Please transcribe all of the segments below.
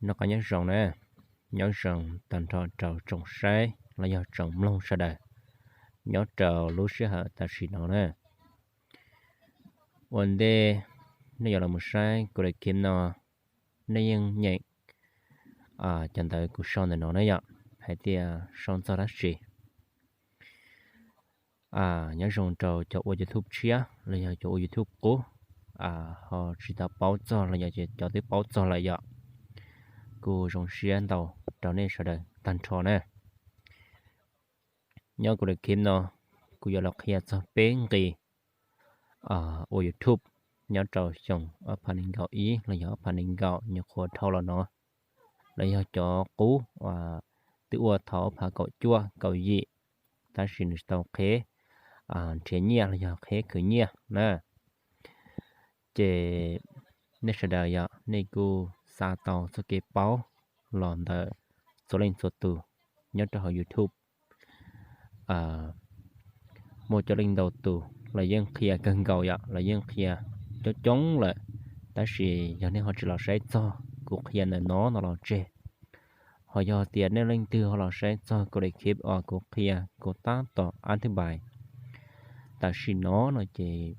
Noj qab nyob zoo na, nyob zoo tag nrho rau tsoom saib los yog tsoom mloog sawv daws nyob rau lub sij hawm tam sim no na. Ua ntej nej yuav los mus saib kuv daim clip no, nej yeej nyeem cov ntawv kuv sau ntawm no na yom, hais tias sau txog dab tsi. Nyob zoo rau cov ua YouTube tshiab los yog cov ua YouTube qub ho tsis tau paub txog los yog cov twb paub txog lawm yom, kuv zoo siab ntau rau nej sawv daws tag nrho na. Nyob kuv daim clip no, kuv yuav los qhia txog peb nqe ua YouTube nyob rau xyoo ob phav nees nkaum ib los yog ob phav nees nkaum nyuam qhuav dhau los no, los yog cov qub twb ua thaum ob phav kaum cuaj kaum yim, tab sis nws tsis tau qheb nrhiav nyiaj los yog qheb khwv nyiaj na. Ces nej sawv daws yog nej kuj xa tau txoj kev paub los ntawm txhua leej txhua tus nyob rau hauv YouTube. Muaj coob leej ntau tus los yeej qhia kawg nkaus yom, los yeej qhia coob coob lawm, tab sis yog nej ho tsis los saib txog kuv qhia ntawm no no los tseg. Ho yog tias nej leej twg ho los saib txog kuv daim clip uas kuv qhia kuv tab tom ab thib npais tam sim no no ces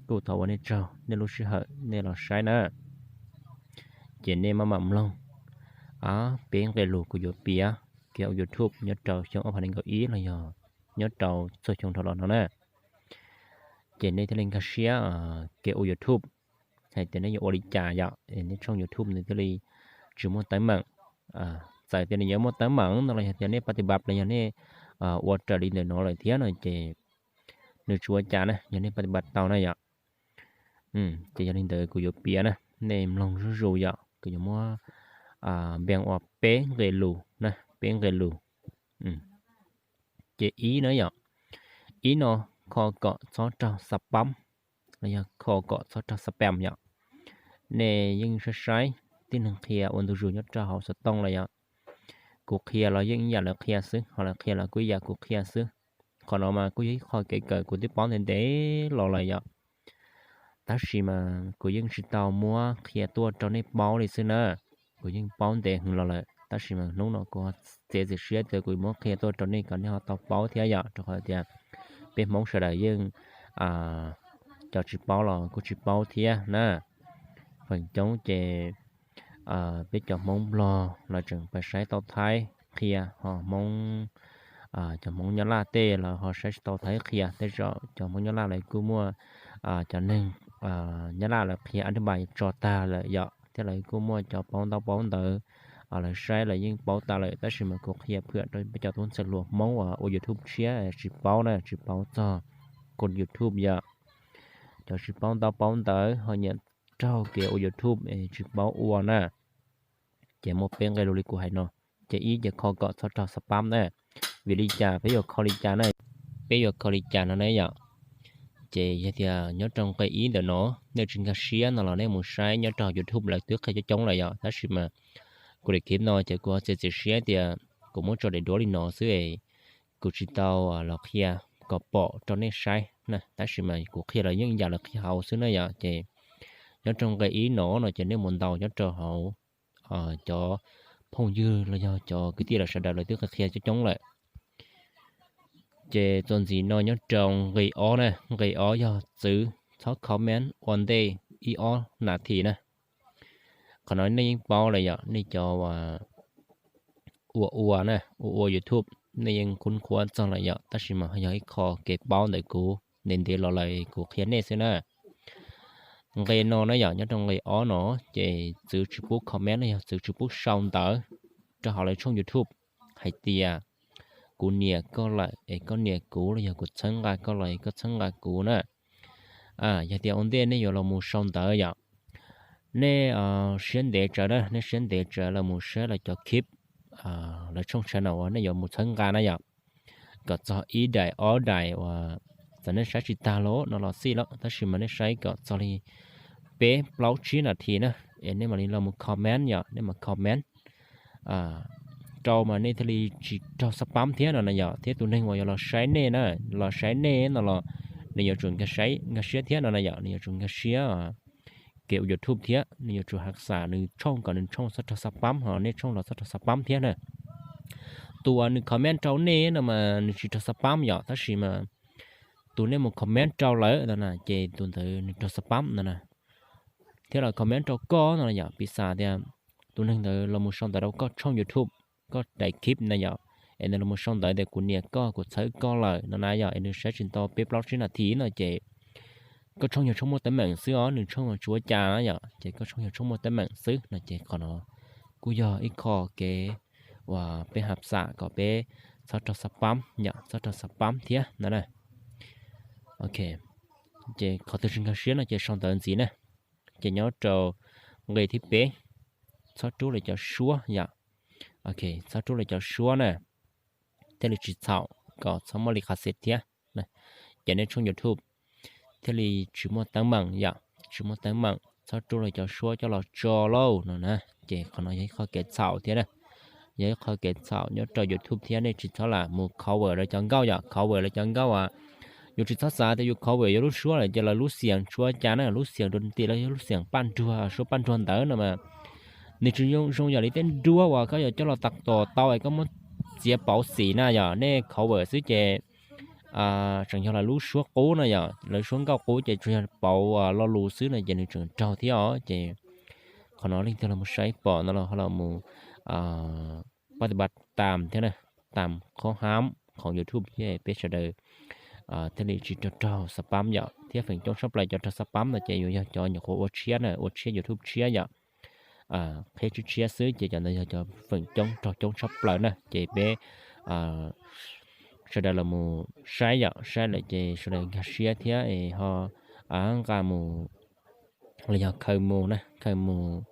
kuj thov ua nej tsaug nej lub sij hawm nej los saib na. Ces nej maj mam mloog peb nqe lus kuv yuav piav kev ua YouTube nyob rau xyoo ob phav nees nkaum ib los yog nyob rau txhua xyoo dhau los no na. Ces nej thiaj li nkag siab kev ua YouTube, hais tias nej yuav ua li cas yom, nej tshooj YouTube nws thiaj li tsis muaj teeb meem. Txawm tias nws yuav muaj teeb meem no los yog tias nej pab tij pab los yog nej ua raws li ntawm no lawm thiab no ces nws tsis ua cas na, yog nej pab tij pab tau na yom. Ces yog li ntawd kuv yuav piav na, nej mloog zuj zus yom, kuv yuav muab npeeg ua peb nqe lus na, peb nqe lus. Ces ib na yom, ib no kho kom txhob raug xa pab los yog kho kom txhob raug xa pam yom. Nej yeej saib saib tib neeg qhia ua ntu zus nyob rau hauv xov tooj lawm yom. Kuv qhia los yeej ib yam lawv qhia xwb, ho lawv qhia los kuj ib yam kuv qhia xwb. Qhov no mas kuj yog ib qho kev kawm kuv twb paub ntev ntev los lawm yom. Tab sis mas kuv yeej tsis tau muab qhia tuaj rau nej paub li xwb na. Kuv yeej paub ntev heev los lawm, tab sis mas hnub no kuv txiav txim siab tias kuv muab qhia tuaj rau nej kom nej ho tau paub thiab yom, rau qhov tias peb Hmoob sawv daws yeej cov tsis paub los kuj tsis paub thiab na. Feem coob ces peb cov Hmoob Nplog los tseem pais saib tau Thaib qhia, ho Hmoob, cov Hmoob Nyab Laj tej los ho saib tsis tau Thaib qhia, tej zaum cov Hmoob Nyab Laj lawv kuj muaj cov neeg Nyab Laj lawv qhia ab thib npais tso tag lawm yom, thiab lawv kuj muaj cov paub ntaub paub ntawv, lawv saib lawv yeej paub tas lawm, tab sis mas kuv qhia phwam rau peb cov tub ntxhais hluas Hmoob uas ua YouTube tshiab tsis paub na, tsis paub txog kênh YouTube yom. Cov tsis paub ntaub paub ntawv ho nyiam raug kev ua YouTube es tsis paub ua na. Ces muaj peb nqe lus li kuv hais no. Ces ib ces kho kom txhob raug xa pab na. Vim li cas peb yuav kho li cas na? Peb yuav kho li cas no na yom? Ces yog tias nyob rau nqe ib ntawm no nej tsis nkag siab no los nej mus saib nyob rau YouTube lawv twb qhia coob coob lawm yom, tab sis mas kuv daim clip no ces kuv txiav txim siab tias kuv muab tso daim duab li no xwb es kuv tsis tau los qhia kom pom rau nej saib na, tab sis mas kuv qhia los yeej yam lawv qhia hauv xwb na yom. Ces nyob rau nqe ib no no ces nej mus ntaus nyob rau hauv cov phooj ywg los yog cov kwv tij lawv sawv daws lawv twb qhia coob coob lawm. Ces txuas ntxiv no nyob rau nqe ob na, nqe ob yog txwv txhob comment ua ntej ib ob nas this na. Qhov no nej yeej paub lawm yom, nej cov ua ua na, ua ua YouTube nej yeej qub qhuab txog lawm yom, tab sis mas yog ib qho kev paub ntawm kuv ntev ntev los lawm kuv qhia nej xwb na. Nqe no na yom, nyob rau nqe ob no ces txwv tsis pub comment los yog txwv tsis pub sau ntawv rau hauv lawv tshooj YouTube hais tias kuv nias koj lawm es koj nias kuv los yog kuv txhawb nqa koj lawm es koj txhawb nqa kuv na. Yog tias ua ntej nej yuav los mus sau ntawv yom, nej siab ntev tsawv na, nej siab ntev tsawv los mus saib lawv cov clip, lawv tshooj channel uas nej yuav mus txhawb nqa na yom, kom txog ib daim ob daim uas txawm nej saib tsis tag los no los xij lawm, tab sis mas nej saib kom txog li peb plaub tsib nas this na, es nej mam li los mus comment yom, nej mam comment rau mas nej thiaj li tsis raug xa pab thiab no na yom, thiab tus neeg uas yuav los saib nej na, los saib nej no los nws yuav tsum nkag siab thiab no na yom, nws yuav tsum nkag siab ua YouTube thiab, nws yuav tsum has xam nws tshooj kom nws tshooj txhob raug xab pab, ho nej tshooj los txhob raug xab pab thiab na. Tus uas nws comment rau nej no mas nws tsis raug xab pab yom, tab sis mas tus nej mus comment rau lawm no na, ces tus ntawd nws raug xab pab no na. Thiab los comment rau koj no yom, piv xam tias tus neeg ntawd los mus sau ntawv rau koj tshooj YouTube, koj daim clip na yom, es nws los mus sau ntawv tias kuv niam koj, kuv txhawb koj lawm no na yom, es nws saib tsis tau peb plaub tsib nas this no ces koj tshooj yog tshooj muaj teeb meem xwb os, nws tshooj tsis ua cas na yom, ces koj tshooj yog tshooj muaj teeb meem xwb no ces qhov no kuj yog ib qho kev uas peb has xam kom peb txhob raug xab pab yom, txhob raug xab pab thiab no na. Ok, ces qhov twg tsis nkag siab no ces sau ntawv ntxiv na. Ces nyob rau nqe thib peb, txhob rub lawv cov suab yom. Ok, txhob rub lawv cov suab na, thiaj li tsis txhaum, kom txhob muaj li qhav xev thiab. Ces nej tshooj YouTube thiaj li tsis muaj teeb meem yom, tsis muaj teeb meem, txhob rub lawv cov suab coj los tso lauj no na. Ces qhov no yog ib qho kev txhaum thiab na, yog ib qho kev txhaum nyob rau YouTube thiab, nej tsis txhob lam mus cover lawv cov nkauj yom, cover lawv cov nkauj as. Yus tsis txhob xav tias yus cover yuav lub suab lawm ces lawv lub xiam tsis ua cas na, lub xiam dua nti los yog lub xiam paj nruag, suab paj nruag ntawd no mas nws tsis zoo yam li tej nruab uas koj yuav coj los tas tom tau es koj muab txiav pauv xim na yom, nej cover xwb ces tseem yog lawv lub suab qub no yom, lawv suab nkauj qub ces tsuas yog pauv lo lus xwb no ces nws tseem raug thiab os. Ces qhov no leej twg los mus saib pom no los ho los mus pab ti pab tam thiab na, tam khob hab khoom YouTube thiab peb sawv daws thiaj li tsis raug raug xab pab yom. Thiab feem coob tshaj plaws cov raug xab pab no ces yuav yog cov nyuam qhuav ua tshiab na, ua tshiab YouTube tshiab yom, qheb tshiab tshiab xwb ces cov ntawd yog cov feem coob raug coob tshaj plaws na. Ces peb sawv daws los mus saib yom, saib lawm ces sawv daws nkag siab thiab es ho nqa mus los yog khaws mus na, khaws mus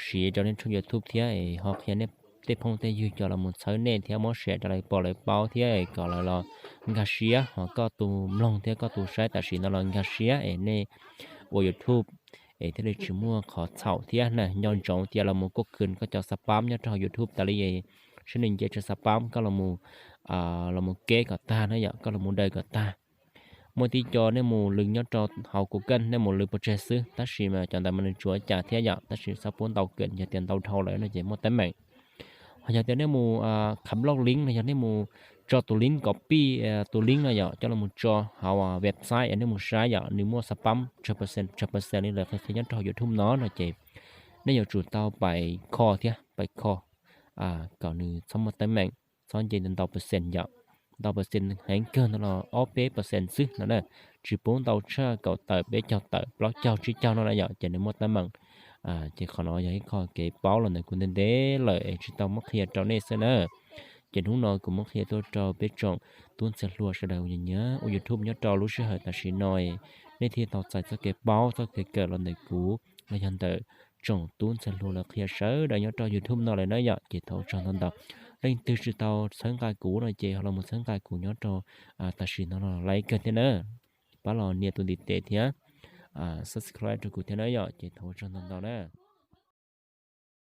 siv rau nej tshooj YouTube thiab es ho qhia nej tej phooj tej ywg cov los mus txhawb nej thiab muab share rau lawv pom lawv paub thiab es kom lawv los nkag siab, ho koj tus mloog thiab koj tus saib tam sim no los nkag siab es nej ua YouTube es thiaj li tsis muaj qhov txhaum thiab na. Nco ntsoov tias los mus kuj khwv koj cov xab pab nyob rau hauv YouTube tas li, saib nws nce tsis xab pab koj los mus, los mus keb kom tag na yom, koj los mus daws kom tag. Muaj tib co nej mus lwv nyob rau hauv Google, nej mus lwv pov tseg xwb, tab sis mas cov ntawd mas nws tsis ua cas thiab yom, tab sis txhob pub ntau kawm, yog tias ntau dhau lawm no ces muaj teeb meem. Ho yog tias nej mus khav blob link no, yog nej mus tso tus link, copy tus link no yom, coj los mus tso hauv website es nej mus saib yom, nws muaj xab pab tsawg percent, tsawg percent li lawv qhia qhia nyob rau hauv YouTube no no ces nej yuav tsum tau pais kho thiab, pais kho kom nws txhob muaj teeb meem, txhob nce ntau percent yom. Ntau percent heev kawg no los ob peb percent xwb no na, tsis pub ntau tshaj kaum tawm, peb caug tawm, plaub caug, tsib caug no na yom, ces nws muaj teeb meem. Ces qhov no yog ib qho kev paub los ntawm kuv ntev ntev lawm es tsis tau muab qhia rau nej xwb na. Ces hnub no kuv muab qhia tuaj rau peb tsoom tub ntxhais hluas sawv daws nyiam nyiam ua YouTube nyob rau lub sij hawm tam sim no, nej thiaj tau txais txoj kev paub, txoj kev kawm los ntawm kuv los yog ntawm tsoom tub ntxhais hluas lawv qhia sawv daws nyob rau YouTube no lawm na yom. Ces thov ua tsaug ntau ntau. Leej twg tsis tau txhawb nqa kuv no ces ho los mus txhawb nqa kuv nyob rau tam sim no los laib kawg thiab na. Pab los nias tus ntiv tes thiab subscribe rau kuv thiab na yom. Ces thov ua tsaug ntau ntau na.